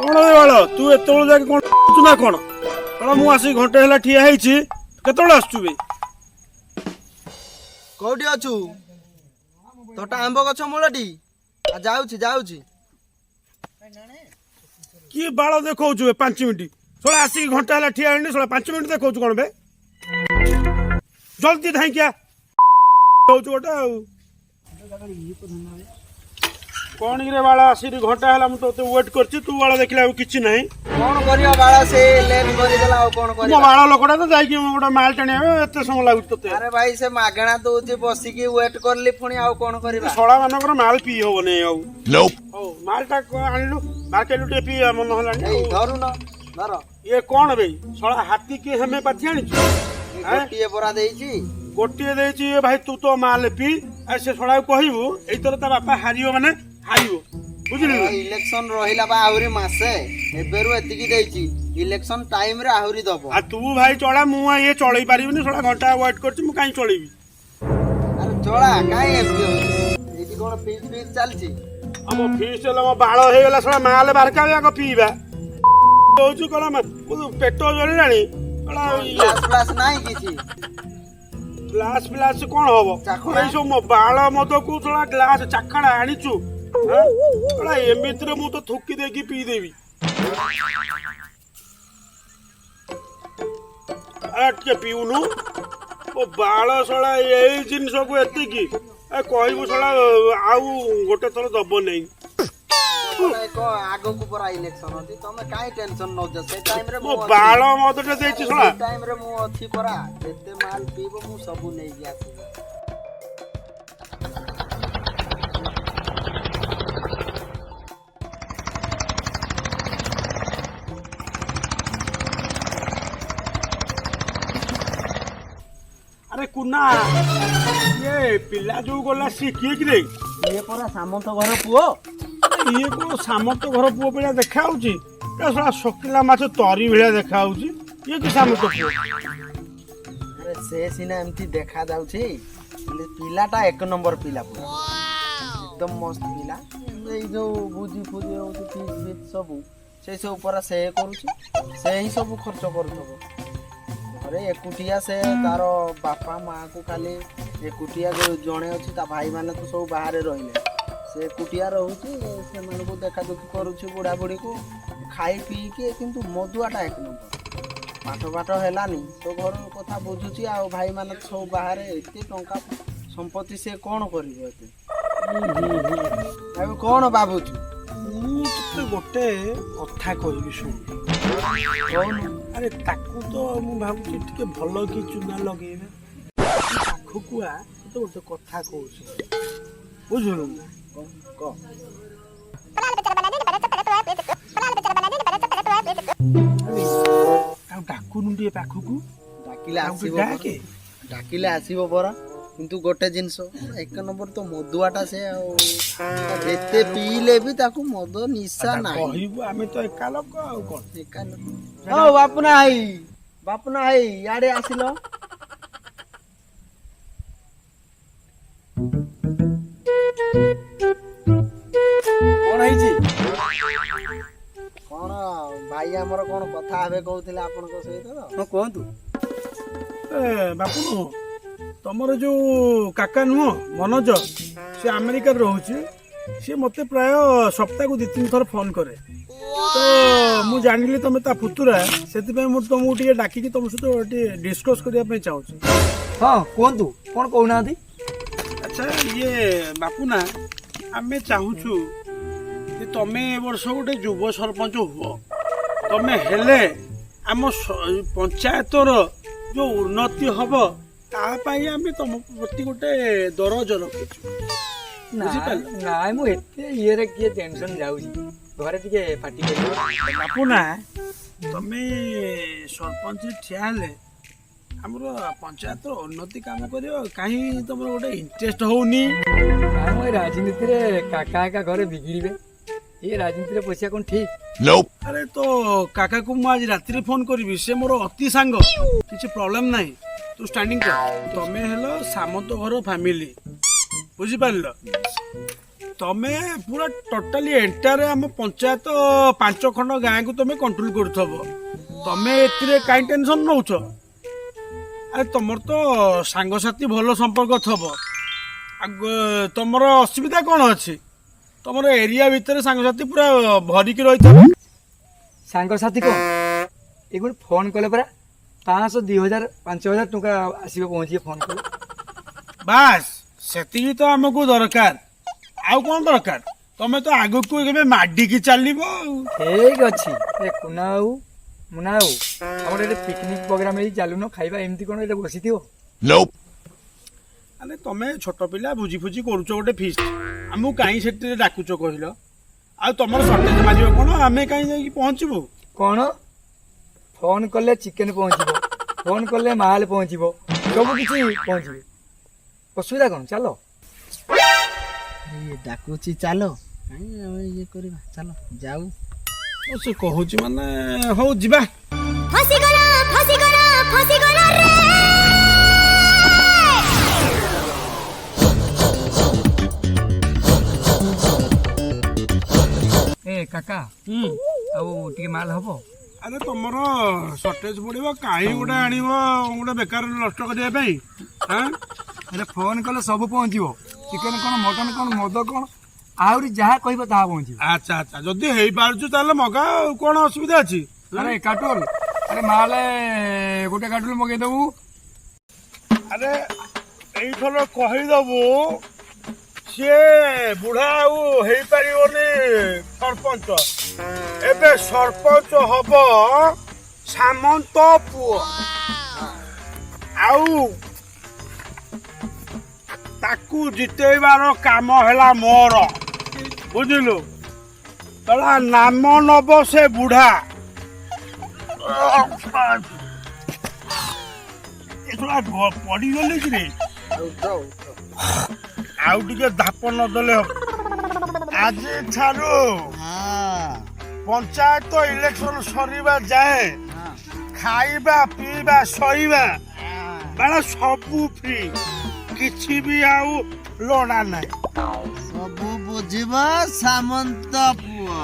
କଣ ରେ ବାଳ, ତୁ ଏତେବେଳ ଯାକେ କଣ ନା କଣ? କଣ ମୁଁ ଆସିକି ଘଣ୍ଟେ ହେଲା ଠିଆ ହେଇଛି, କେତେବେଳେ ଆସୁଛୁ ବେ? କୋଉଠି ଅଛୁ? ତୋଟା ଆମ୍ବ ଗଛ ମୂଳଟି। ଆ ଯାଉଛି ଯାଉଛି। କି ବାଳ ଦେଖଉଛୁ ବେ? 5 ମିନିଟ୍, ଶଳା ଆସିକି ଘଣ୍ଟା ହେଲା ଠିଆ ହେଇନି, ଶଳା 5 ମିନିଟ୍ ଦେଖଉଛୁ କଣ ବେ? ଜଲ୍ଦି ଧାଇଁକି ଆ ହଉଛୁ ଗୋଟେ। ଆଉ କଣ କିରେ ବାଳ, ଆସିକି ଘଣ୍ଟା ହେଲା ମୁଁ ତୋତେ ୱେଟ୍ କରିଛି, ତୁ ବାଳ ଦେଖିଲା ଆଉ କିଛି ନାହିଁ। କଣ କରିବା ବାଳ, ସେ ଲେଟ୍ କରିଦେଲା, ଆଉ କଣ ମୋ କରିବା? ବାଳ ଲୋକଟା ତ ଯାଇକି ଗୋଟେ ମାଲ ଟାଣିବା, ଏତେ ସମୟ ଲାଗୁଛି ତୋତେ? ଆରେ ଭାଇ, ସେ ମାଗଣା ଦଉଛି, ବସିକି ୱେଟ୍ କରଲି, ପୁଣି ଆଉ କଣ କରିବା? ଶଳା ମାନଙ୍କର ମାଲ ପିଇ ହବନି ଆଉ। ହଉ, ମାଲଟା ଆଣିଲୁ, ମାର୍କେଟରୁ ଟିକେ ପିଇବା ମନ ହେଲାଣି। ଏଇ ଆଉ। ଧରୁନ, ଧର। ଇଏ କଣ ବେ ଶଳା, ହାତୀ କି ହେମେପାଥି ଆଣିଛୁ? ଏ ଗୋଟିଏ ବରା ଦେଇଛି। ଗୋଟିଏ ଦେଇଛି। ଏ ଭାଇ, ତୁ ତ ମାଲ ପି, ଆଉ ସେ ଶଳାକୁ କହିବୁ ଏଇଥର ତା ବାପା ହାରିବ ମାନେ ହାରିବ, ବୁଝିଲୁ ନା? ଇଲେକ୍ସନ ରହିଲା ବା ଆହୁରି ମାସେ, ଏବେରୁ ଏତିକି ଦେଇଛି, ଇଲେକ୍ସନ ଟାଇମ ରେ ଆହୁରି ଦବ। ଆଉ ତୁ ଭାଇ ଚଳା, ମୁଁ ଆଉ ଇଏ ଚଳେଇ ପାରିବିନି। ଶଳା ଘଣ୍ଟା ୱେଟ୍ କରିଛି, ମୁଁ କାହିଁ ଚଳେଇବି? ଆରେ ଚଳା, କାଇଁ ଏମିତି ହଉଛି? ଏଇଠି କଣ ଫିସ୍ ଫିସ୍ ଚାଲିଛି? ଆମ ଫିସ୍ ହେଲେ ମୋ ବାଳ ହେଇଗଲା। ଶଳା ମାଲ ବାହାର ଆଗ ପିଇବା ହଉଛି କଣ? ମୁଁ ପେଟ ଜଳିଲାଣି ଶଳା ଇଏ। ଗ୍ଲାସ ଫ୍ଲାସ ନାହିଁ କିଛି? ଗ୍ଲାସ ଫ୍ଲାସ କଣ ହବ? ଚାଖଣା? ଏଇ ସବୁ ମୋ ବାଳ ମଦକୁ ଶଳା ଗ୍ଲାସ ଚାଖଣା ଆଣିଛୁ, ହାଁ? ଶଳା ଏମିତିରେ ମୁଁ ତ ଥୁକି ଦେଇକି ପିଇଦେବି। ଆରେ ଟିକେ ପିଉନୁ। ଓ ବାଳ ଶଳା, ଏଇ ଜିନିଷକୁ ଏତିକି ଏ କହିବୁ ଶଳା ଆଉ ଗୋଟେ ଥର ଦବ ନେଇ। ତମେ କଣ, ଆଗକୁ ପରା ଇଲେକ୍ସନ ଅଛି, ତମେ କାଇଁ ଟେନସନ ନଉଛ? ସେ ଟାଇମ ରେ ମୋ ମୁଁ ଅଛି। ବାଳ ମଦଟା ଦେଇଛି ଶଳା। ସେ ଟାଇମ ରେ ମୁଁ ଅଛି ପରା, ଯେତେ ମାଲ ପିଇବ ମୁଁ ସବୁ ନେଇକି ଆସିବି। ଆରେ କୁନା, ଇଏ ପିଲା ଯୋଉ ଗଲା ସିଏ କିଏ କିରେ? ଇଏ ପରା ସାମନ୍ତ ଘର ପୁଅ। ଇଏ କଣ ସାମନ୍ତ ଘର ପୁଅ ଭଳିଆ ଦେଖା ହଉଛି? ଏ ଶଳା ଶୁଖିଲା ମାଛ ତରି ଭଳିଆ ଦେଖା ହଉଛି, ଇଏ କି ସାମନ୍ତ ପୁଅ? ଆରେ ସେ ସିନା ଏମିତି ଦେଖା ଯାଉଛି, ହେଲେ ପିଲାଟା ଏକ ନମ୍ବର ପିଲା ପୁରା, ଏକଦମ ମସ୍ତ ପିଲା। ଏଇ ଯୋଉ ଭୋଜି ଫୋଜି ହଉଛି, ଫିସ୍ ଫିସ୍ ସବୁ, ସେ ସବୁ ପରା ସେ କରୁଛି, ସେ ହିଁ ସବୁ ଖର୍ଚ୍ଚ କରୁଥିବ। ଘରେ ଏକୁଟିଆ ସେ, ତାର ବାପା ମାଆକୁ ଖାଲି ଏକୁଟିଆ ଯୋଉ ଜଣେ ଅଛି, ତା ଭାଇମାନେ ତ ସବୁ ବାହାରେ ରହିଲେ, ସେ ଏକୁଟିଆ ରହୁଛି, ସେମାନଙ୍କୁ ଦେଖାଦୁଖି କରୁଛି ବୁଢ଼ା ବୁଢ଼ୀକୁ ଖାଇ ପିଇକି। କିନ୍ତୁ ମଦୁଆଟା ଏକ ନମ୍ବର। ପାଠ ପାଠ ହେଲାନି ତ ଘର କଥା ବୁଝୁଛି, ଆଉ ଭାଇମାନେ ତ ସବୁ ବାହାରେ, ଏତେ ଟଙ୍କା ସମ୍ପତ୍ତି ସେ କଣ କରିବ ଏତେ? ଆଉ କଣ ଭାବୁଛୁ? ମୁଁ ତତେ ଗୋଟେ କଥା କହିବି, ଶୁଣ। କହୁନୁ। ଆରେ ତାକୁ ତ ମୁଁ ଭାବୁଛି ଟିକେ ଭଲ କି ଚୁନା ଲଗେଇବା। ତୁ ପାଖକୁ ଆ, ତତେ ଗୋଟେ କଥା କହୁଛି, ବୁଝିଲୁ ନା? କହ। ଆରେ ତାକୁ ଡାକୁନୁ ଟିକେ ପାଖକୁ। ଡାକିଲେ ତାକୁ ଆସିବ ଟିକେ ଡାକେ। ପରା। ଡାକିଲେ ଆସିବ ପରା, କିନ୍ତୁ ଗୋଟେ ଜିନିଷ, ଏକ ନମ୍ବର ତ ମଦୁଆଟା ସେ, ଆଉ ଯେତେ ପିଇଲେ ବି ତାକୁ ମଦ ନିଶା ତାକୁ ନାହିଁ। କହିବୁ, ଆମେ ତ ଏକା ଲୋକ ଆଉ କଣ। ଏକା ଲୋକ। ହଉ ବାପୁନା ଭାଇ, ବାପୁନା ଭାଇ, ଇଆଡେ ଆସିଲ। କଣ ହେଇଛି? କଣ ଭାଇ, ଆମର କଣ କଥା ହେବେ କହୁଥିଲେ ଆପଣଙ୍କ ସହିତ ତ। ହଁ, କୁହନ୍ତୁ। ଏ ବାପୁନୁ, ତମର ଯୋଉ କାକା ନୁହଁ ମନୋଜ, ସେ ଆମେରିକାରେ ରହୁଛି। ସିଏ ମୋତେ ପ୍ରାୟ ସପ୍ତାହକୁ 2-3 ଥର ଫୋନ୍ କରେ। ତ ମୁଁ ଜାଣିଲି ତମେ ତା ପୁତୁରା, ସେଥିପାଇଁ ମୁଁ ତମକୁ ଟିକେ ଡାକିକି ତମ ସହିତ ଟିକେ ଡିସ୍କସ୍ କରିବା ପାଇଁ ଚାହୁଁଛି। ହଁ, କୁହନ୍ତୁ, କଣ କହୁନାହାନ୍ତି? ଆଚ୍ଛା ଇଏ ବାପୁନା, ଆମେ ଚାହୁଁଛୁ ଯେ ତମେ ଏ ବର୍ଷ ଗୋଟେ ଯୁବ ସରପଞ୍ଚ ହୁଅ। ତମେ ହେଲେ ଆମ ପଞ୍ଚାୟତର ଯୋଉ ଉନ୍ନତି ହବ, ତା ପାଇଁ ଆମେ ତମ ପ୍ରତି ଗୋଟେ ଦରଜ ରଖିଛୁ। ବୁଝିପାରିଲ? ନାଇଁ, ମୁଁ ଏତେ ଇଏରେ କିଏ ଟେନସନ ଯାଉଛି? ଘରେ ଟିକେ ପାଟି କରିବ। ବାପୁନା, ତମେ ସରପଞ୍ଚ ଠିଆ ହେଲେ ଆମର ପଞ୍ଚାୟତର ଉନ୍ନତି କାମ କରିବ। କାହିଁ ତମର ଗୋଟେ ଇଣ୍ଟରେଷ୍ଟ ହଉନି? ନାଇଁ, ମୁଁ ଏ ରାଜନୀତିରେ କାକା ଏକା ଘରେ ବିଗିଡ଼ିବେ, ଏ ରାଜନୀତିରେ ପଶିବା କଣ ଠିକ? ଆରେ ତୋ କାକାକୁ ମୁଁ ଆଜି ରାତିରେ ଫୋନ କରିବି, ସେ ମୋର ଅତି ସାଙ୍ଗ, କିଛି ପ୍ରୋବ୍ଲେମ ନାହିଁ। ତୁ ଷ୍ଟାଣ୍ଡିଂ କର। ତମେ ହେଲ ସାମନ୍ତ ଘର ଫ୍ୟାମିଲି, ବୁଝିପାରିଲ? ତମେ ପୁରା ଟୋଟାଲି ଏଣ୍ଟାୟାର ଆମ ପଞ୍ଚାୟତ ପାଞ୍ଚ ଖଣ୍ଡ ଗାଁକୁ ତମେ କଣ୍ଟ୍ରୋଲ କରୁଥିବ। ତମେ ଏଥିରେ କାହିଁ ଟେନସନ୍ ନଉଛ? ଆରେ, ତମର ତ ସାଙ୍ଗସାଥି ଭଲ ସମ୍ପର୍କ ଥବ। ଆଉ ତମର ଅସୁବିଧା କ'ଣ ଅଛି? ତମର ଏରିଆ ଭିତରେ ସାଙ୍ଗସାଥି ପୁରା ଭରିକି ରହିଥିବ। ସାଙ୍ଗସାଥି କଣ, ଏ ଗୋଟେ ଫୋନ କଲେ ପରା 500, 2000, 5000 ଟଙ୍କା ଆସିବ, ପହଞ୍ଚିବେ ଫୋନ କଲେ। ବାସ୍, ସେତିକି ତ ଆମକୁ ଦରକାର। ଆଉ କ'ଣ ଦରକାର? ତମେ ତ ଆଗକୁ କେବେ ମାଡ଼ିକି ଚାଲିବ ଆଉ। ଠିକ ଅଛି। ଏ କୁନା ଆଉ ମୁନା, ଆଉ ଆମର ଏଠି ପିକନିକ ପ୍ରୋଗ୍ରାମ ହେଇଛି, ଚାଲୁନ ଖାଇବା। ଏମିତି କଣ ଏଠି ବସିଥିବ? ଆରେ, ତମେ ଛୋଟ ପିଲା, ଭୋଜି ଫୋଜି କରୁଛ ଗୋଟେ ଫିଷ୍ଟ, ଆମକୁ କାହିଁ ସେଥିରେ ଡାକୁଛ କହିଲ? ଆଉ ତମର ସର୍ଟେଜ ମାରିବ କ'ଣ? ଆମେ କାହିଁ ଯାଇକି ପହଞ୍ଚିବୁ? କଣ, ଫୋନ କଲେ ଚିକେନ ପହଞ୍ଚିବ, ଫୋନ କଲେ ମାଲ ପହଞ୍ଚିବ, ସବୁ କିଛି ପହଞ୍ଚିବ। ଅସୁବିଧା କଣ? ଚାଲ। ଇଏ ଡାକୁଛି ଚାଲ, କାହିଁ ଆମେ ଇଏ କରିବା? ଚାଲ ଯାଉ। ଓ, ସେ କହୁଛି ମାନେ ହଉ ଯିବା। ଫସିଗଲା, ଫସିଗଲା, ଫସିଗଲା ରେ। ଏ କାକା, ଆଉ ଟିକେ ମାଲ ହବ? ଆରେ, ତମର ସର୍ଟେଜ ପଡ଼ିବ, କାହିଁ ଗୋଟେ ଆଣିବ ଗୋଟେ ବେକାର ନଷ୍ଟ କରିବା ପାଇଁ? ଆଁ? ହେଲେ ଫୋନ କଲେ ସବୁ ପହଞ୍ଚିବ। ଚିକେନ କଣ, ମଟନ କଣ, ମଦ କଣ, ଆହୁରି ଯାହା କହିବ ତାହା ପହଞ୍ଚିବ। ଆଚ୍ଛା, ଯଦି ହେଇପାରୁଛୁ ତାହେଲେ ମଗା, ଆଉ କ'ଣ ଅସୁବିଧା ଅଛି? ଆରେ କାଟୁଲ, ଆରେ ମାଲ ଗୋଟେ କାଟୁଲ ମଗେଇଦବୁ। ଆରେ, ଏଇଥର କହିଦବୁ, ସିଏ ବୁଢା ଆଉ ହେଇପାରିବନି ସରପଞ୍ଚ। ଏବେ ସରପଞ୍ଚ ହବ ସାମନ୍ତ ପୁଅ, ଆଉ ତାକୁ ଜିତେଇବାର କାମ ହେଲା ମୋର, ବୁଝିଲୁ? ତଳା ନାମ ନବ ସେ ବୁଢା। ଏଥର ପଡ଼ିଗଲେ କି ରେ? ଉଠ, ଉଠ। ଆଉ ଟିକେ ଧାପ ନଦେଲେ ହବ। ଆଜି ଠାରୁ ପଞ୍ଚାୟତ ଇଲେକ୍ସନ ସରିବା ଯାଏ ଖାଇବା, ପିଇବା, ଶୋଇବା ମାନେ ସବୁ ଫ୍ରି। କିଛି ବି ଆଉ ଲୋଡ଼ା ନାହିଁ। ସବୁ ବୁଝିବ ସାମନ୍ତ ପୁଅ।